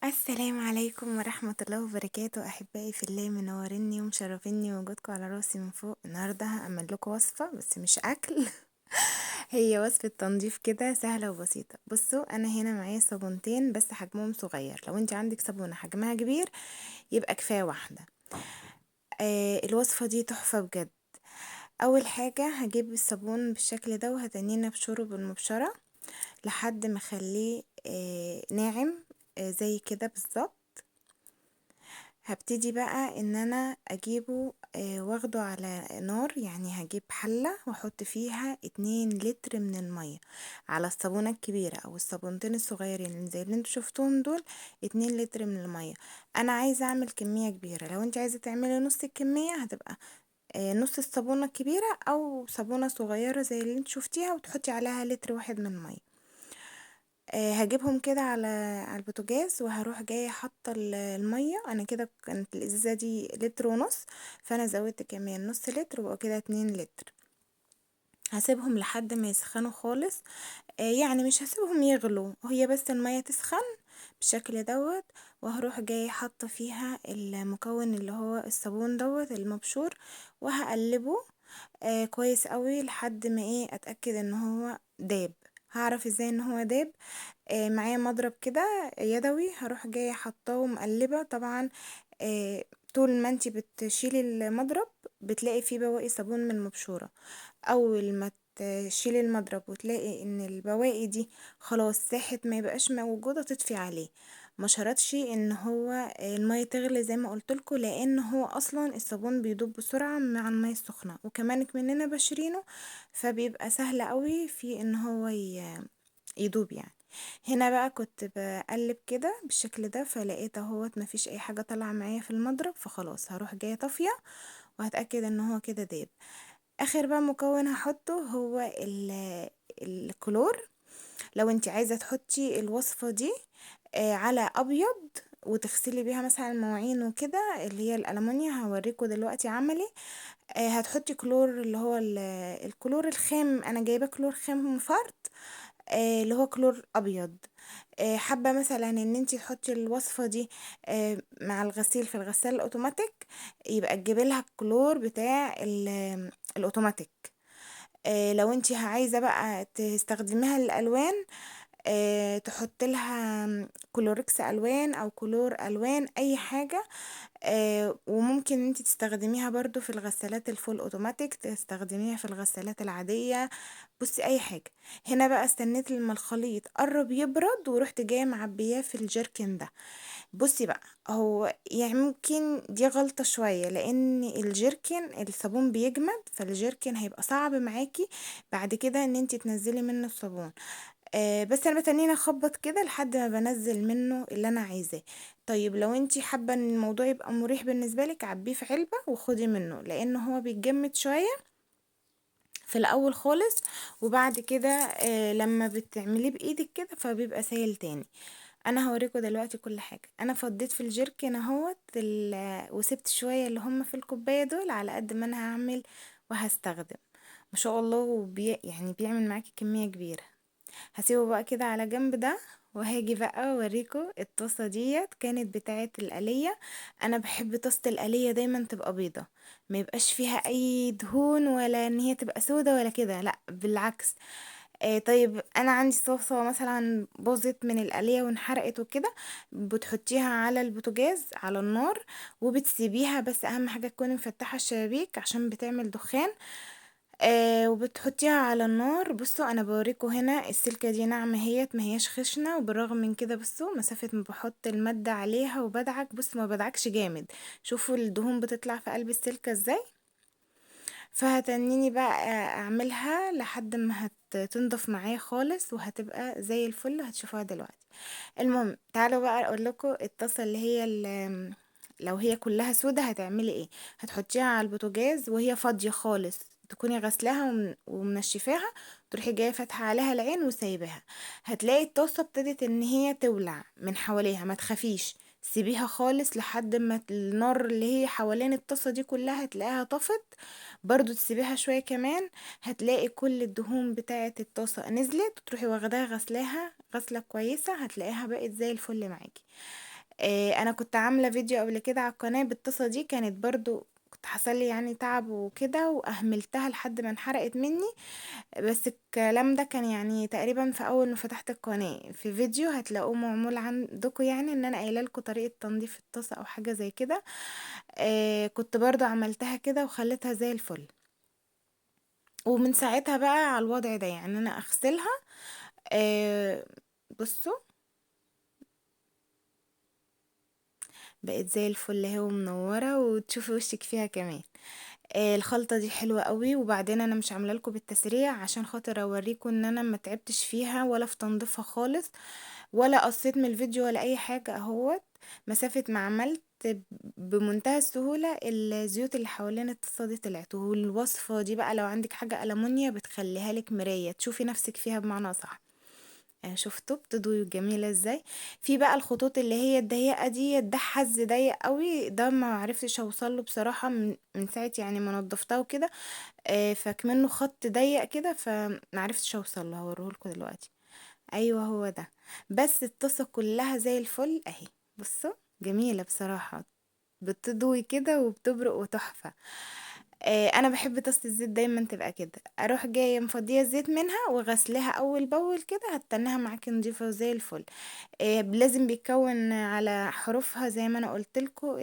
السلام عليكم ورحمة الله وبركاته. أحبائي في الله، منوريني ومشرفيني وجودكم على راسي من فوق. النهاردة هعمل لكم وصفة بس مش أكل، هي وصفة تنظيف كده سهلة وبسيطة. بصوا، أنا هنا معايا صابونتين بس حجمهم صغير، لو انت عندك صابونة حجمها كبير يبقى كفاية واحدة. الوصفة دي تحفة بجد. أول حاجة هجيب الصابون بالشكل ده وهتنينه ابشره بالمبشرة لحد ما اخليه ناعم، زي كده بالظبط. هبتدي بقى ان انا اجيبه، واخده على نار، يعني هجيب حلة واحط فيها 2 لتر من المية على الصابونة الكبيرة او الصابونتين الصغيرين زي اللي انتوا شفتوهم دول، 2 لتر من المية. انا عايزة اعمل كمية كبيرة، لو انت عايزة تعملي نص الكمية هتبقى، نص الصابونة الكبيرة او صابونة صغيرة زي اللي انت شفتيها، وتحطي عليها لتر واحد من المية. هجيبهم كده على البوتاجاز وهروح جاية حاطة المية. انا كده كانت الازازة دي لتر ونص، فانا زودت كمان نص لتر وبقى كده 2 لتر. هسيبهم لحد ما يسخنوا خالص، يعني مش هسيبهم يغلوا، هي بس المية تسخن بالشكل دوت. وهروح جاية حاطة فيها المكون اللي هو الصابون دوت المبشور، وهقلبه، كويس قوي لحد ما اتاكد ان هو داب. هعرف ازاي ان هو داب؟ معايا مضرب كده يدوي، هروح جاية حاطاه ومقلبه. طبعا، طول ما انتي بتشيلي المضرب بتلاقي فيه بواقي صابون من المبشوره. اول ما تشيلي المضرب وتلاقي ان البواقي دي خلاص ساحت ما يبقاش موجوده، تطفي عليه. ما شرطش ان هو الميه تغلي زي ما قلتلكوا، لان هو اصلا الصابون بيدوب بسرعه مع الميه السخنه، وكمان مننا بشرينه فبيبقى سهل قوي في ان هو يدوب. هنا بقى كنت بقلب كده بالشكل ده، فلقيت اهوت مفيش اي حاجه طالعه معايا في المضرب، فخلاص هروح جايه طافيه وهتاكد ان هو كده داب. اخر بقى مكون هحطه هو الكلور. لو انت عايزه تحطي الوصفه دي، على ابيض وتغسلي بيها مثلا المواعين وكده اللي هي الالومنيا، هوريكم دلوقتي عملي. هتحطي كلور اللي هو الكلور الخام، انا جايبه كلور خام فرد، اللي هو كلور ابيض. حابه مثلا ان انتي تحطي الوصفه دي، مع الغسيل في الغسالة الاوتوماتيك، يبقى تجيبي لها الكلور بتاع الاوتوماتيك. لو انتي عايزه بقى تستخدميها للالوان، تحطي لها كلوركس الوان او كلور الوان اي حاجه. وممكن انتي تستخدميها برضو في الغسالات ال full automatic، تستخدميها في الغسالات العاديه، بصي اي حاجه. هنا بقى استنيت لما الخليط قرب يبرد ورحت جايه معبياه في الجيركن ده. بصي بقى، هو ممكن دي غلطه شويه، لان الجيركن الصابون بيجمد، فالجيركن هيبقى صعب معاكي بعد كده ان انتي تنزلي منه الصابون. بس انا بتنيني اخبط كده لحد ما بنزل منه اللي انا عايزاه. طيب لو انتي حابه ان الموضوع يبقى مريح بالنسبه لك، عبيه في علبه وخدي منه، لان هو بيتجمد شويه في الاول خالص، وبعد كده، لما بتعمليه بايدك كده فبيبقى سايل تاني. انا هوريكم دلوقتي كل حاجه. انا فضيت في الجيركن اهوت وسبت شويه اللي هم في الكوبايه دول على قد ما انا هعمل وهستخدم ما شاء الله، بيعمل معاكي كميه كبيره. هسيبه بقى كده على جنب ده، وهاجي بقى اوريكم الطاسه ديت كانت بتاعه القليه. انا بحب طاسه القليه دايما تبقى بيضه، ما يبقاش فيها اي دهون ولا ان هي تبقى سودا ولا كده، لا بالعكس. طيب انا عندي صوصه مثلا باظت من القليه وانحرقت وكده، بتحطيها على البوتاجاز على النار وبتسيبيها، بس اهم حاجه تكوني مفتحه الشبابيك عشان بتعمل دخان. وبتحطيها على النار. بصوا انا بوريكم هنا السلكه دي ناعمه اهيت، ما هياش خشنه، وبالرغم من كده بصوا مسافه ما بحط الماده عليها وبدعك، بصوا ما بدعكش جامد، شوفوا الدهون بتطلع في قلب السلكه ازاي. فهتنيني بقى اعملها لحد ما هتنضف معايا خالص وهتبقى زي الفل، هتشوفوها دلوقتي. المهم تعالوا بقى اقول لكم الطاسه اللي هي لو هي كلها سودا هتعملي ايه. هتحطيها على البوتاجاز وهي فاضيه خالص، تكوني غسلاها ومنشفاها، تروحي جايه فاتحه عليها العين وسايباها. هتلاقي الطاسه ابتدت ان هي تولع من حواليها، ما تخافيش، سيبيها خالص لحد ما النار اللي هي حوالين الطاسه دي كلها هتلاقيها طفت. برضو تسيبيها شويه كمان، هتلاقي كل الدهون بتاعه الطاسه نزلت، تروحي واخداها غسلاها غسله كويسه، هتلاقيها بقت زي الفل معاكي. انا كنت عاملة فيديو قبل كده على القناة بالطاسة دي، كانت برضو كنت حصل لي يعني تعب وكده واهملتها لحد ما انحرقت مني، بس الكلام ده كان يعني تقريبا في اول ما فتحت القناة، في فيديو هتلاقوه معمول عندكم يعني ان انا قايله لكم طريقة تنظيف الطاسة او حاجة زي كده. كنت برضو عملتها كده وخليتها زي الفل، ومن ساعتها بقى على الوضع ده، يعني انا اغسلها. بصوا بقت زي الفل اهي ومنورة، وتشوفي وشك فيها كمان. الخلطة دي حلوة قوي. وبعدين انا مش عامله لكم بالتسريع عشان خاطر اوريكم ان انا ما تعبتش فيها ولا في تنظيفها خالص، ولا قصيت من الفيديو ولا اي حاجة اهوت. مسافة ما عملت بمنتهى السهولة الزيوت اللي حوالين الطاسة دي طلعت. والوصفة دي بقى لو عندك حاجة ألمونيا بتخليها لك مراية تشوفي نفسك فيها بمعنى صح. شفتوا بتضوي جميلة ازاي. في بقى الخطوط اللي هي الضيقة دي، ده حز ضيق قوي، ده ما عرفتش اوصله بصراحة من ساعة يعني ما نضفتها وكده، فكمنه خط ضيق كده فما عرفتش اوصله، هوريهولكوا دلوقتي. ايوه هو ده. بس الطاسة كلها زي الفل اهي، بصوا جميلة بصراحة، بتضوي كده وبتبرق وتحفة. انا بحب طاسة الزيت دايما تبقى كده، اروح جاية مفضية الزيت منها وغسلها اول باول كده، هتستناها معاكي نضيفة وزي الفل. لازم بيتكون على حروفها زي ما انا قلت لكم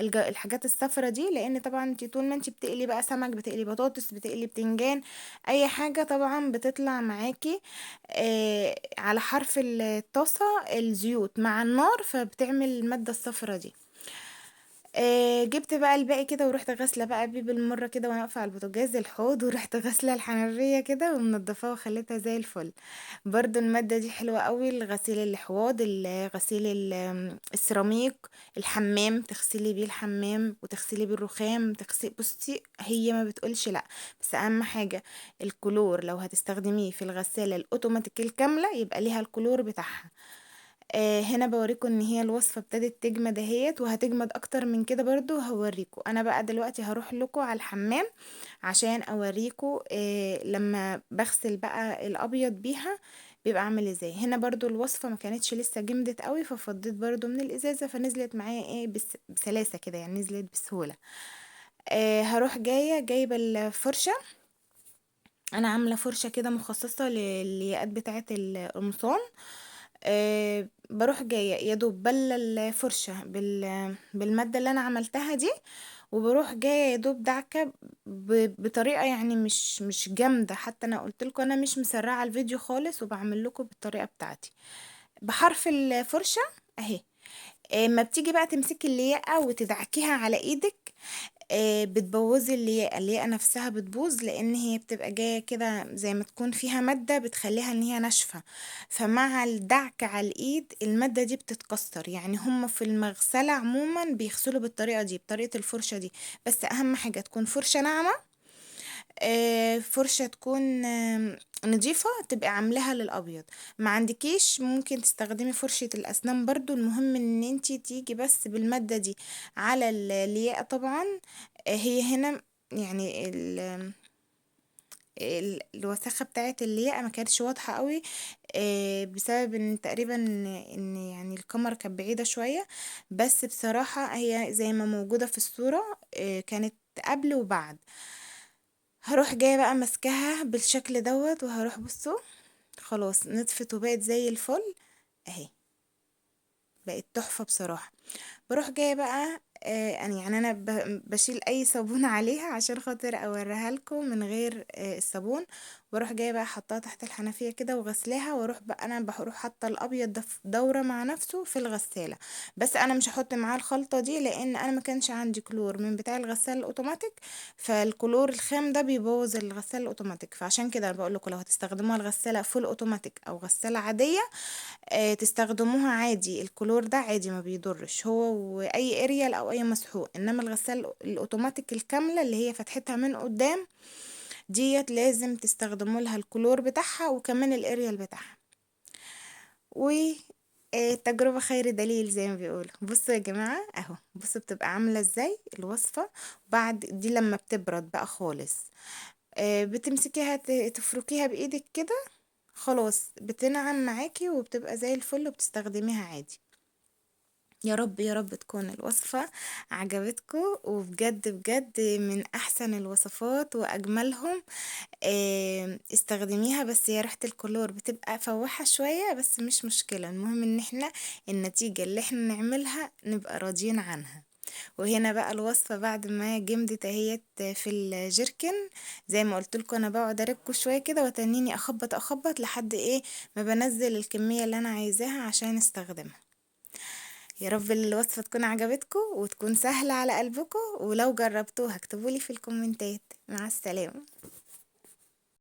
الحاجات الصفرة دي، لان طبعا انت طول ما انت بتقلي بقى سمك، بتقلي بطاطس، بتقلي بتنجان، اي حاجة طبعا بتطلع معاكي، على حرف الطاسة الزيوت مع النار، فبتعمل المادة الصفرة دي. جبت بقى الباقي كده ورحت غاسلة بقى بيه بالمرة كده وانا واقفة على البوتاجاز الحوض، ورحت غاسلة الحنفية كده ومنضفاها وخليتها زي الفل. برضو المادة دي حلوة قوي لغسيل الحواض، غسيل السيراميك، الحمام، تغسلي بيه الحمام وتغسلي بيه الرخام، تغسلي، بصي هي ما بتقولش لا. بس اهم حاجة الكلور لو هتستخدميه في الغسالة الاوتوماتيك الكاملة يبقى ليها الكلور بتاعها. هنا بوريكم ان هي الوصفة ابتدت تجمد اهيت، وهتجمد اكتر من كده برضو هوريكم. انا بقى دلوقتي هروح لكم على الحمام عشان اوريكم، لما بغسل بقى الابيض بيها بيبقى عامل ازاي. هنا برضو الوصفة ما كانتش لسه جمدت قوي، ففضيت برضو من الازازة فنزلت معايا ايه بسلاسة كده، يعني نزلت بسهولة. هروح جاية جايبة الفرشة، انا عاملة فرشة كده مخصصة للياقات بتاعة القمصان. بروح جاية يا دوب بلة الفرشة بالمادة اللي انا عملتها دي، وبروح جاية يا دوب دعكة بطريقة يعني مش جامدة، حتى انا قلت لكم انا مش مسرعة الفيديو خالص وبعمل لكم بالطريقة بتاعتي بحرف الفرشة اهي. ما بتيجي بقى تمسكي اللياقة وتدعكيها على ايدك، بتبوظي اللياقة، اللياقة نفسها بتبوظ، لان هي بتبقى جاية كده زي ما تكون فيها مادة بتخليها ان هي ناشفة، فمع الدعك على الايد المادة دي بتتكسر. يعني هم في المغسلة عموما بيغسلوا بالطريقة دي، بطريقة الفرشة دي، بس اهم حاجة تكون فرشة ناعمة، فرشة تكون، نظيفة، تبقى عاملاها للأبيض. ما عندكيش ممكن تستخدمي فرشة الأسنان برضو، المهم ان انتي تيجي بس بالمادة دي على اللياقة. طبعا، هي هنا يعني الوساخة بتاعت اللياقة ما كانتش واضحة قوي، بسبب ان تقريبا ان يعني الكاميرا كانت بعيدة شوية، بس بصراحة هي زي ما موجودة في الصورة، كانت قبل وبعد. هروح جاية بقى ماسكاها بالشكل دوت، وهروح بصوا خلاص نطفت وبقت زي الفل اهي، بقت تحفة بصراحة. بروح جاية بقى، انا بشيل اي صابون عليها عشان خاطر اوريها لكم من غير، الصابون. بروح جاية بقى حطاها تحت الحنفية كده وغسلاها، واروح بقى انا بروح حاطة الابيض ده في دورة مع نفسه في الغسالة، بس انا مش هحط معاه الخلطة دي لان انا ما كانش عندي كلور من بتاع الغسالة الاوتوماتيك، فالكلور الخام ده بيبوظ الغسالة الاوتوماتيك، فعشان كده انا بقول لكم لو هتستخدموها الغسالة full automatic او غسالة عادية، تستخدموها عادي، الكلور ده عادي ما بيضرش هو واي اريال او اي مسحوق. انما الغسالة الاوتوماتيك الكاملة اللي هي فتحتها من قدام ديت لازم تستخدموا لها الكلور بتاعها وكمان الاريال بتاعها. و التجربة خير دليل زي ما بيقولوا. بصوا يا جماعة اهو، بصوا بتبقى عاملة ازاي الوصفة بعد دي لما بتبرد بقى خالص، بتمسكيها تفركيها بايدك كده خلاص بتنعم معاكي وبتبقى زي الفل وبتستخدميها عادي. يا رب يا رب تكون الوصفة عجبتكم، وبجد بجد من احسن الوصفات واجملهم. استخدميها، بس هي ريحة الكلور بتبقى فواحة شوية، بس مش مشكلة، المهم ان احنا النتيجة اللي احنا نعملها نبقى راضيين عنها. وهنا بقى الوصفة بعد ما جمدت اهيت في الجيركن، زي ما قلت لكم انا بقعد اركه شوية كده وتنيني اخبط اخبط لحد ايه ما بنزل الكمية اللي انا عايزاها عشان استخدمها. يا رب الوصفة تكون عجبتكم وتكون سهلة على قلبكم، ولو جربتوها اكتبولي في الكومنتات. مع السلامة.